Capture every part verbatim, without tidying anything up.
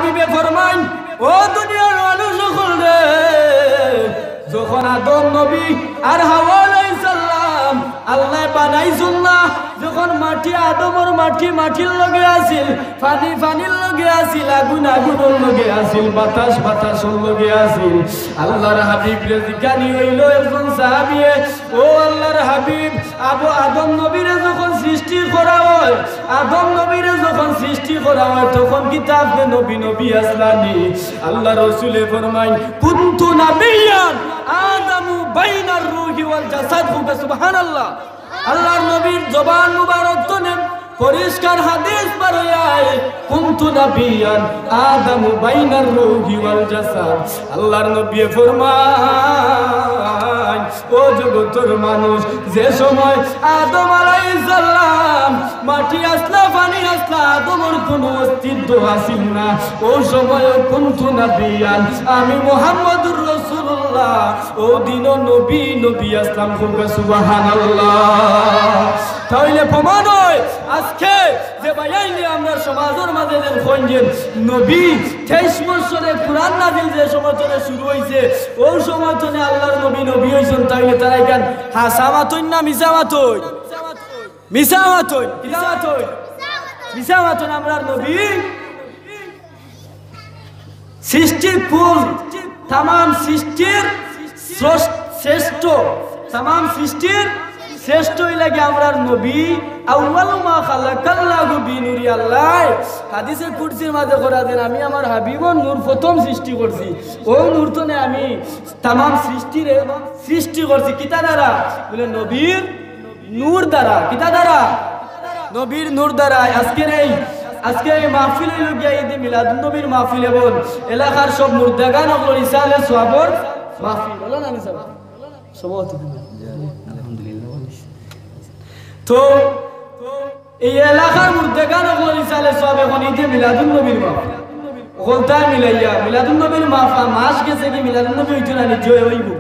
হাবিবে ফরমাইন, ও দুনিয়ার মানুষ অকল রে, যখন আদম নবী আর হাওয়া আলাইহিস সালাম আল্লায় বানাইছইন না, যখন মাটি আদমর মাটি মাটির লগে আছিল, পানি পানির লগে আছিল, আগুন আগুনর লগে আছিল, বাতাস বাতাসর লগে আছিল, আল্লাহর হাবিবরে জিকানি অইলো একজন সাহাবিয়ে, ও আল্লাহর হাবিব, আবু আদম নবীরে যখন সৃষ্টি করা অয়, আদম নবীরে যখন সৃষ্টি করা অয়, তখন কিতা আপনে নবী নবী আছলা নি? আল্লাহর রসুলে ফরমাইন, কুনতু নাবিয়্যান আদামু বাইনার রুহি ওয়াল জাসাদ। কউক্কা সুবহানাল্লাহ। আল্লাহর নবীর জবান মুবারক তনে পরিষ্কার হাদিস বার অয়, কুনতু নাবিয়্যান আদামু বাইনার রুহি ওয়াল জাসাদ। আল্লাহর নবীয়ে ফরমাইন, ও জগতর মানুষ, যে সময় আদম আলাইহিস সালাম মাটি আছলা, পানি আছলা, আদমর কুনু অস্তিত্ব আছিল না, অউ সময় কুনতু নাবিয়্যান, আমি মুহাম্মদুর রাসূলুল্লাহ, অউ দিনও নবী নবী আছলাম। কউক্কা সুবহানাল্লাহ। তাইলে প্রমাণ অয়, আজকে যে ভাইয়াইন্তে আমরার সমাজর মাঝে যেন কইন যেন নবী, তেইশ বছরে কোরআন নাজিল যে সময় তনে শুরু অইছে, অউ সময় তনে আল্লাহর নবী নবী অইছইন, তাইলে তারা ইখান হাছা মাতইন না মিছা মাতইন? মিছা মাতইন। কিতা মাতইন? মিছা মাতইন। আমরার নবী সৃষ্টির কুল, তামাম সৃষ্টির স্রস-, শ্রেষ্ঠ, তামাম সৃষ্টির শ্রেষ্ঠ অইলা গি আমরার নবী। আউয়ালু মা খালাকাল্লাহু বিনুরি আল্লাহ। হাদিসে কুদসির মাঝে কইরা যেন, আমি আমার হাবিবর নূর প্রথম সৃষ্টি করছি, অউ নূর তনে আমি তামাম সৃষ্টিরে সৃষ্টি করছি। কিতা দ্বারা? বলে, নবীর নূর দ্বারা। কিতা দ্বারা? নবীর নূর দ্বারা। আজকের এই, আজকের এই মাহফিল অইলো গিয়া ঈদে মিলাদুন নবীর মাহফিল এবং এলাকার সব মুর্দেগান অকলর ইসালে সওয়াবর মাহফিল। অইলো না নি সাব? সভাপতি। আলহামদুলিল্লাহ। তো এই এলাকার মুর্দেগান অকলর ইসালে সওয়াব এখন ঈদে মিলাদুন নবীর মাহফিল। অকলতা মিলাইয়া মিলাদুন নবীর মাহফা-, মাস গেছে গি মিলাদুন নবী অইতো না নি? জি অইবো।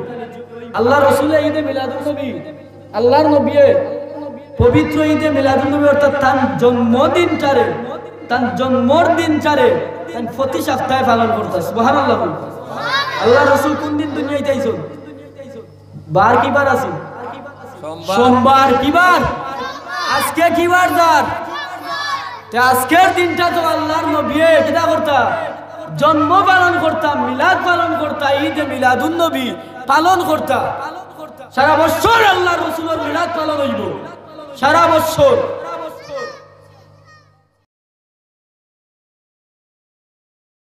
আল্লাহর রসুলে ঈদে মিলাদুন নবী, আল্লাহর নবীয়ে পবিত্র ঈদে মিলাদুন নবী অর্থাৎ তান জন্মদিনটারে, তান জন্মর দিনটারে তান প্রতি সপ্তাহে পালন করতা। সুবহানাল্লাহ। আল্লাহর রসুল কুন দিন দুনিয়াত আইছইন? বার কি বার আছিল? সোমবার। সোমবার। কি বার? আজকে কি বার যার? তে আজকের দিনটা তো আল্লাহর নবীয়ে কিতা করতা? জন্ম পালন করতা, মিলাদ পালন করতা, ঈদে মিলাদুন নবী পালন করতা। সারা বছর আল্লাহর রসুলর মিলাদ পালন অইবো, সারা বছর।